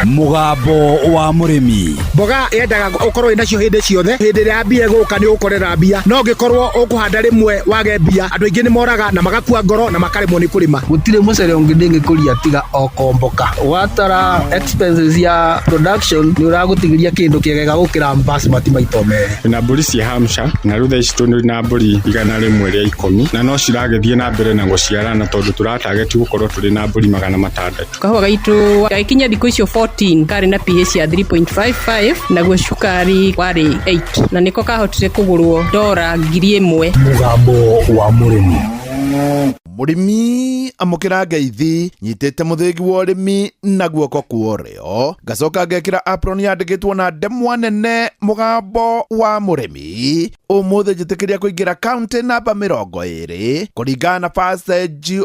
Mũgambo wa mũrĩmi. Mboga yendaga ũkorwo wĩnacio hĩndĩ ciothe. Hĩndĩ ĩrĩa mbia ĩgũka nĩ ũgũkorera mbia, no ũngĩkorwo ũkũhanda rĩmwe wage mbia, andũ aingĩ nĩ moraga na magakua ngoro na makaremwo nĩ kũrĩma. Gũtirĩ mũcere ũngĩ ndĩngĩkũria tiga o Komboka. Watara expenses ya production nĩ ũragũtigĩria kĩndũ kĩega gũkĩra basmati maita merĩ. Twĩna mbũri cia Hampshire na rĩu thaa ici tũrĩ na mbũri 110 na no ciragĩthiĩ na mbere na gũciarana tondũ tũratageti gũkorwo tũrĩ na mbũri 600. Kahũa gaitũ gagĩkinya thikũ icio 14 karĩ na pH ya 3.55, naguo cukari warĩ 8, na nĩko kahotire kũgũrwo dora 1000. Mũgambo wa mũrĩmi. Mũrĩmi, amũkĩra ngeithi. Nyitĩte mũthĩgi wa ũrĩmi na guoko kwa ũrĩo, ngacoka ngekĩra apron yandĩkĩtwo na ndemwa nene "Mũgambo wa mũrĩmi". Ũmũthĩ njĩtĩkĩria kũingĩra kaunti namba 20 kũringana na First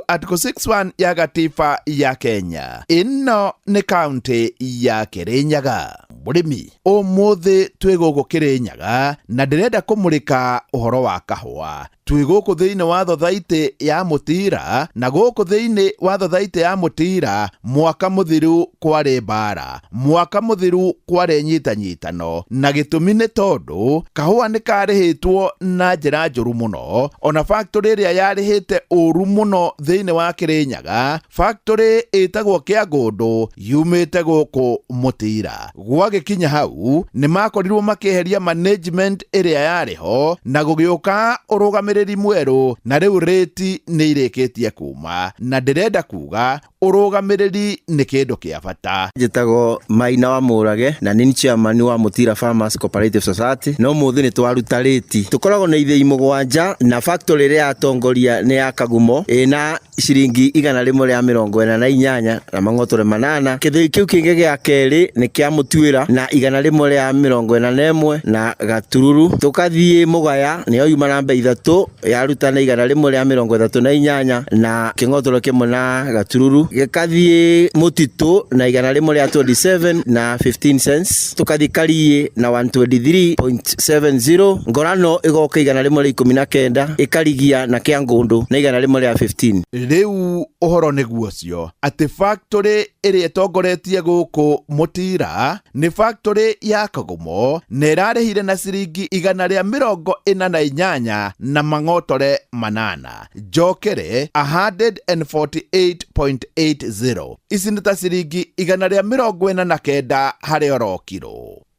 Article 61 ya gatiba ya Kenya. Ĩno nĩ kaunti ya Kĩrĩnyaga. Mũrĩmi, ũmũthĩ twĩ gũkũ Kĩrĩnyaga na ndĩrenda kũmũrĩka ũhoro wa kahũa. Twĩ gũkũ thĩinĩ wa thothaitĩ ya Mũtira, na gũkũ thĩinĩ wa thothaitĩ ya Mũtira mwaka mũthiru kwarĩ mbara, mwaka mũthiru kwarĩ nyitanyitano, na gĩtũmi nĩ tondũ kahũa nĩ karĩhĩtwo na njĩra njũru mũno. Ona factory ĩrĩa yarĩhĩte ũru mũno thĩinĩ wa Kĩrĩnyaga, factory ĩtagwo Kĩangũndũ, yumĩte gũkũ Mũtira. Gwagĩkinya hau nĩ makorirwo makĩeheria management ĩrĩa yarĩ ho na gũgĩũka ũrũgamĩrĩri mwerũ, na rĩu rĩti nĩ irĩkĩtie kuma, na ndĩrenda kuga ũrũgamĩrĩri nĩ kĩndũ kĩa bata. Njĩtagwo Maina wa Mũrage na nĩ chairman wa Mũtira Farmers Cooperative Society. No mũthĩ nĩ twaruta rĩti. Tũkoragwo na ithĩi 7, na factory ĩrĩa yatongoria nĩ ya Kagumo ĩna ciringi 148.8. Gĩthĩi kĩu kĩngĩ gĩa kerĩ nĩ kĩa Mũtuĩra na 141 na gatururu. Tũkathiĩ Mũgaya, nĩyo yuma namba 3, yaruta na 138 na kĩng'otoro 1 na gatururu. Gĩkathiĩ Mũtitũ na 127 na 15 cents. Tũkathiĩ Kariĩ na 123.70. Ngorano ĩgoka 119, ĩkarigia na Kĩangũndũ na 115. Rĩu ũhoro nĩguo ũcio atĩ factory ĩrĩa ĩtongoretie gũkũ Mũtira nĩ factory ya Kagumo, na ĩrarĩhire na ciringi 148.8. Njokere, 148.80, ici nĩ ta ciringi 149 harĩ oro kiro.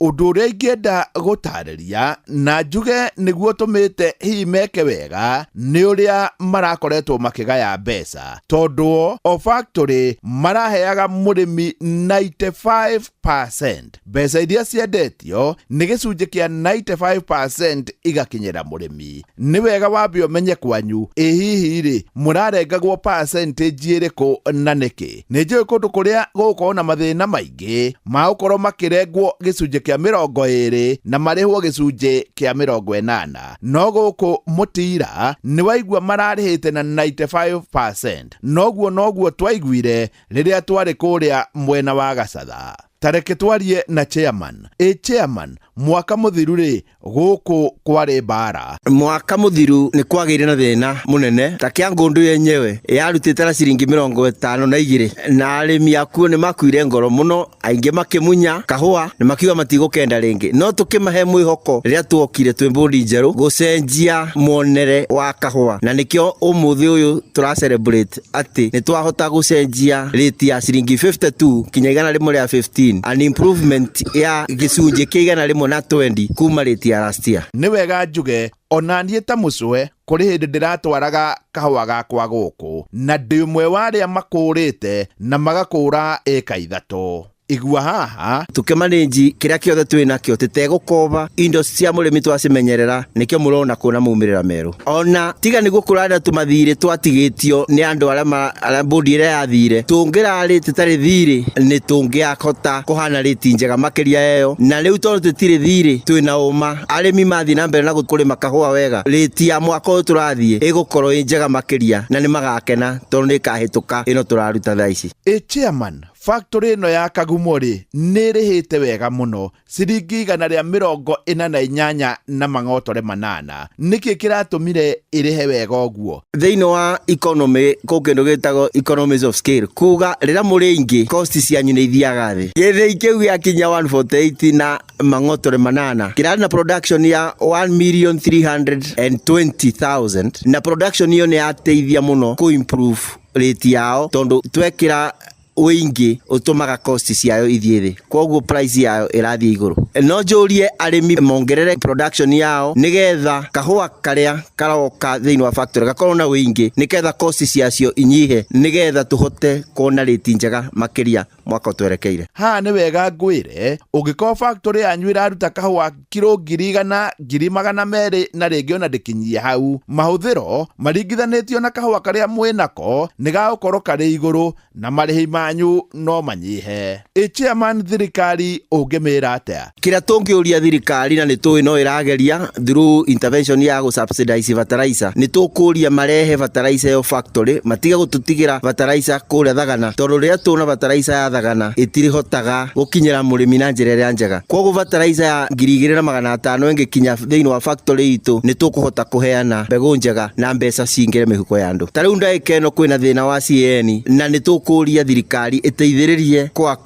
Ũndũ ũrĩa ingĩenda gũtarĩria na njuge nĩguo tũmĩte hihi meke wega nĩ ũrĩa marakoretwo makĩgaya mbeca, tondũ o factory maraheaga mũrĩmi 95%. Mbeca iria ciendetio nĩ gĩcunjĩ kĩa 95% igakinyĩra mũrĩmi. Nĩ wega wambe ũmenye kwanyu ĩ hihi rĩ mũrarengagwo percentage ĩrĩkũ na nĩkĩ. Nĩ njũĩ kũndũ kũrĩa gũgũkorwo na mathĩna maingĩ ma gũkorwo makĩrengwo gĩcunjĩ kĩa 20 na marĩhwo gĩcunjĩ kĩa 80, no gũkũ Mũtira nĩ waigua mararĩhĩte na 95%. Noguo twaiguire rĩrĩa twarĩ kũrĩa mwena wa Gacatha. Tareke twarie na chairman. Ĩ chairman, mwaka mũthiru rĩ gũkũ kwarĩ mbara? Mwaka mũthiru nĩ kwagĩire na thĩna mũnene, ta Kĩangũndũ yenyewe yarutĩte na ciringi 52, na arĩmi akuo nĩ makuire ngoro mũno, aingĩ makĩmunya kahũa na makiuga matigũkenda rĩngĩ. No tũkĩmahe mwĩhoko rĩrĩa tuokire twĩ mbũndi njerũ gũcenjia muonere wa kahũa, na nĩkĩo ũmũthĩ ũyũ tũra celebrate atĩ nĩ twahota gũcenjia rate ya ciringi 52 kinya 115, an improvement ya gĩcunjĩ kĩa 120 kuma rate ya last year. Nĩ wega njuge ona niĩ ta mũcwe kũrĩ hĩndĩ ndĩratwaraga kahũa gakwa gũkũ, na ndĩ ũmwe wa arĩa makũrĩte na magakũra ĩka 3. Igua haha. Tũkĩmanĩnji kĩrĩa kĩothe twĩ nakĩo tũtegũkoba indo cia mũrĩmi, twacimenyerera, nĩkĩo mũrona kũna maumĩrĩra merũ. Ona tiga nĩguo kũrarĩ tũmathirĩ twatigĩtio nĩ andũ arĩa arĩa mbũndi ĩrĩa yathire, tũngĩrarĩ tũtarĩ thirĩ nĩ tũngĩahota kũhana rĩti njega makĩria ĩyo. Na rĩu tondũ tũtirĩ thirĩ, twĩna ũma arĩmi mathiĩ na mbere na kũrĩma kahũa wega, rĩti ya mwaka ũyũ tũrathiĩ ĩgũkorwo ĩ njega makĩria, na nĩ magakena tondũ nĩ ĩkahĩtũka ĩno tũraruta thaa ici. Ĩ chairman, Factory ĩno ya Kagumo rĩ nĩ ĩrĩhĩte wega mũno, ciringi 148.8. Nĩkĩ kĩratũmire ĩrĩhe wega ũguo? Thĩinĩ wa economy kũ kĩndũ gĩtagwo economies of scale, kuga rĩrĩa mũrĩ aingĩ cost cianyu nĩ ithiaga thĩ. Gĩthĩi kĩu gĩakinya 148 na mang'otore manana kĩrarĩ na production ya 1,320,000, na production ĩyo nĩ yateithia mũno kũ improve rate yao, tondũ twekĩra ũingĩ ũtũmaga cost ciayo ithiĩ thĩ, koguo price yayo ĩrathiĩ igũrũ. No njũrie arĩmi mongerere production yao nĩgetha kahũa karĩa karoka thĩinĩ wa factory gakorwo na ũingĩ, nĩgetha cost ciacio inyihe, nĩgetha tũhote kuona rate njega makĩria mwaka ũtwerekeire. Haha nĩ wega ngwĩre, ũngĩkorwo factory yanyu ĩraruta kahũa kiro 100,000, 200,000, na rĩngĩ ona ndĩkinyie hau, mahũthĩro maringithanĩtio na kahũa karĩa mwĩnako nĩ gagũkorwo karĩ igũrũ na marĩhi manyu no manyihe. Ĩ chairman, thirikari ũngĩmĩra atĩa? Kĩrĩa tũngĩũria thirikari, na nĩ tũĩ no ĩrageria through intervention ya gũ subsidize fertilizer, nĩ tũkũria marehe fertilizer ĩyo factory, matige gũtũtigĩra fertilizer kũrĩa Thagana, tondũ rĩrĩa tũna fertilizer ya Thagana ĩtirihotaga gũkinyĩra mũrĩmi na njĩra ĩrĩa njega. Koguo fertilizer ya 2500 ĩngĩkinya thĩinĩ wa factory itũ, nĩ tũkũhota kũheana mbegũ njega na mbeca cingĩre mĩhuko ya andũ. Ta rĩu ndagĩka ĩno kwĩna thĩna wa CAN, na nĩ tũkũria thirikari ĩteithĩrĩrie kwa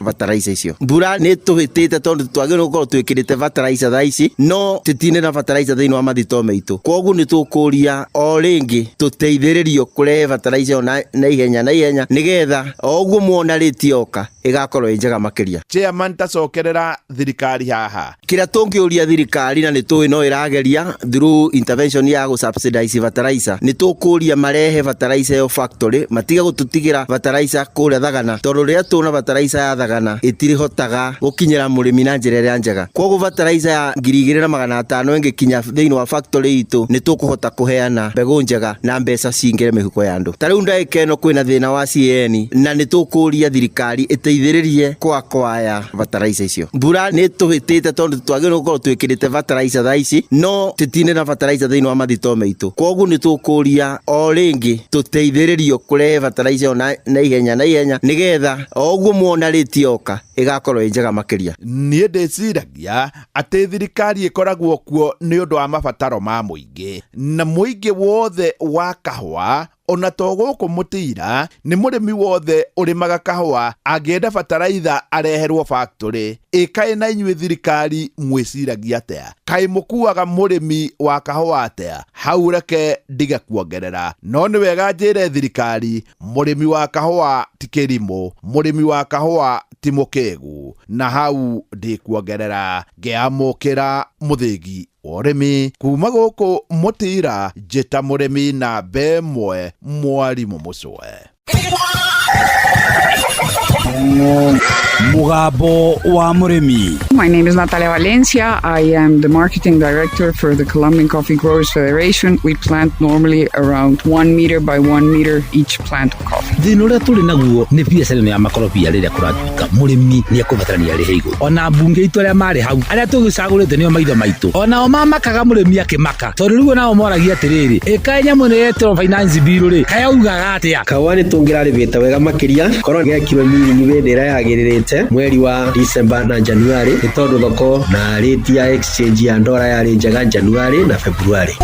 fertilizer icio. Mbura nĩ tũhĩtĩte, tondũ twagĩrĩirwo gũkorwo twĩkĩrĩte fertilizer thaa ici, no tũtirĩ na fertilizer thĩinĩ wa mathitoo maitũ. Koguo nĩ tũkũria o rĩngĩ tũteithĩrĩrio kũrehe fertilizer ĩyo na ihenya na ihenya, nĩgetha o ũguo muona rate yoka ĩgakorwo ĩ njega makĩria. Chairman, tacokerera thirikari haha. Kĩrĩa tũngĩũria thirikari, na nĩ tũĩ no ĩrageria through intervention ya gũ subsidize fertilizer, nĩ tũkũria marehe fertilizer ĩyo factory, matige gũtũtigĩra fertilizer kũrĩa Thagana, tondũ rĩrĩa tũna fertilizer ya Thagana ĩtirihotaga gũkinyĩra mũrĩmi na njĩra ĩrĩa njega. Koguo fertilizer ya 2500 ĩngĩkinya thĩinĩ wa factory itũ, nĩ tũkũhota kũheana mbegũ njega na mbeca cingĩre mĩhuko ya andũ. Ta rĩu ndagĩka ĩno kwĩna thĩna wa CAN, na nĩ tũkũria thirikari ĩteithĩrĩrie kwa fertilizer icio. Mbura nĩ tũhĩtĩte, tondũ twagĩrĩirwo gũkorwo twĩkĩrĩte fertilizer thaa ici, no tũtirĩ na fertilizer thĩinĩ wa mathitoo maitũ. Koguo nĩ tũkũria o rĩngĩ tũteithĩrĩrio kũrehe fertilizer ĩyo na ihenya na ihenya, nĩgetha o ũguo muona rate yoka ĩgakorwo ĩ njega makĩria. Niĩ ndĩciragia atĩ thirikari ĩkoragwo kuo nĩ ũndũ wa mabataro ma mũingĩ, na mũingĩ wothe wa kahũa, ona to gũkũ Mũtira, nĩ mũrĩmi wothe ũrĩmaga kahũa angĩenda bataraitha areherwo factory. Ĩ kaĩ na inyuĩ thirikari mwĩciragia atĩa? Kaĩ mũkuaga mũrĩmi wa kahũa atĩa? Hau reke ndige kuongerera, no nĩ wega njĩre thirikari, mũrĩmi wa kahũa ti kĩrimũ, mũrĩmi wa kahũa ti mũkĩgu. Na hau ndikuongerera, ngĩamũkĩra mũthĩgi wa ũrĩmi kuma gũkũ Mũtira, njĩta mũrĩmi namba ĩmwe, mwarimũ Mũcwe. Mugambo wa Mũrĩmi. My name is Natalia Valencia. I am the marketing director for the Colombian Coffee Growers Federation. We plant normally around 1 meter by 1 meter each plant of coffee. Thĩna ũrĩa tũrĩ naguo nĩ biacara ĩno ya makorobia. Rĩrĩa kũratuĩka mũrĩmi nĩ ekũbatarania arĩhe igũrũ, ona mbunge itũ arĩa marĩ hau, arĩa tũgĩcagũrĩte nĩo maitho maitũ, onao mamakaga mũrĩmi akĩmaka, tondũ rĩu nao moragia atĩrĩrĩ, ĩkaĩ nyamũ ĩno yetĩrwo finance bill rĩ, kayaugaga atĩa? Kahũa nĩ tũngĩrarĩmĩte wega makĩria korwo gekirwo miringi hĩndĩ ĩrĩa yagĩrĩrĩte, mweri wa December na January, nĩ tondũ thoko na rate ya exchange ya ndora yarĩ njega January na February.